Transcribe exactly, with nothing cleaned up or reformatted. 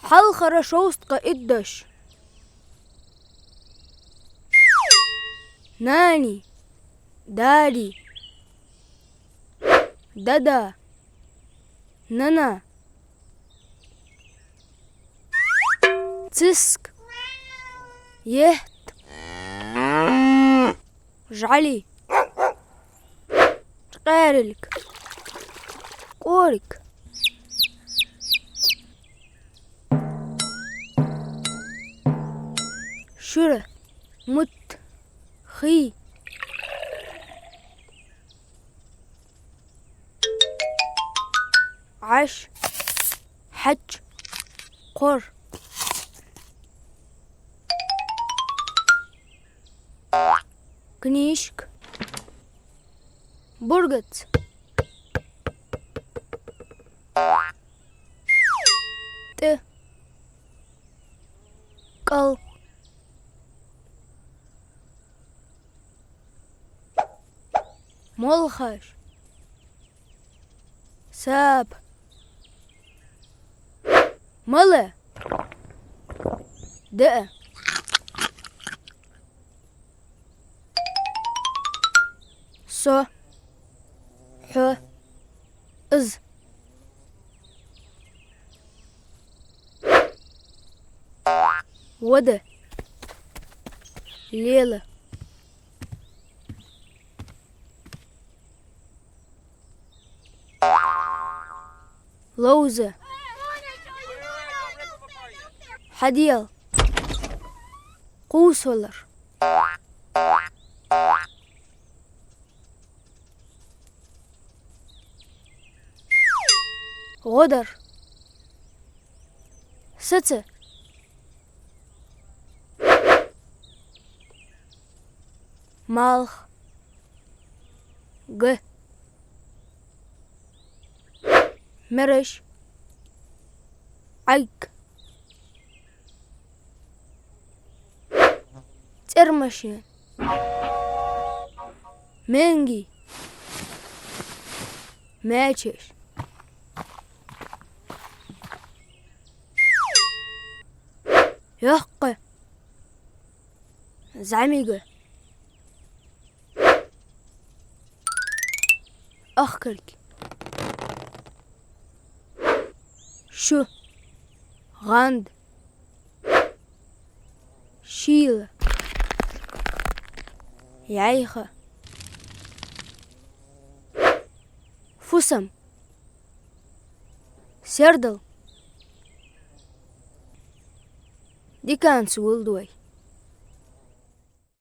Хьалхара шовзткъа итт дош. Нани, дади, дада, нана. Циск, етт, жӀали, къаьрилг, кӀориг, шура, мутт, хий, Ӏаш, хьаж, кхор, книжка, бургац, тӀа, кӀал, молхаш, сапа, мала, даа, со, хьо, из, вода, лела, ловза, хьадел, кхувсалар, гӀодар, саца, малх, га, мераш, Ӏайг, цӀермашен, менги, маьчеш, йоккха, зӀамига, ахкарг, шу, гӀанд, шийла, яйха, фусам, сердал, диканца гулдой.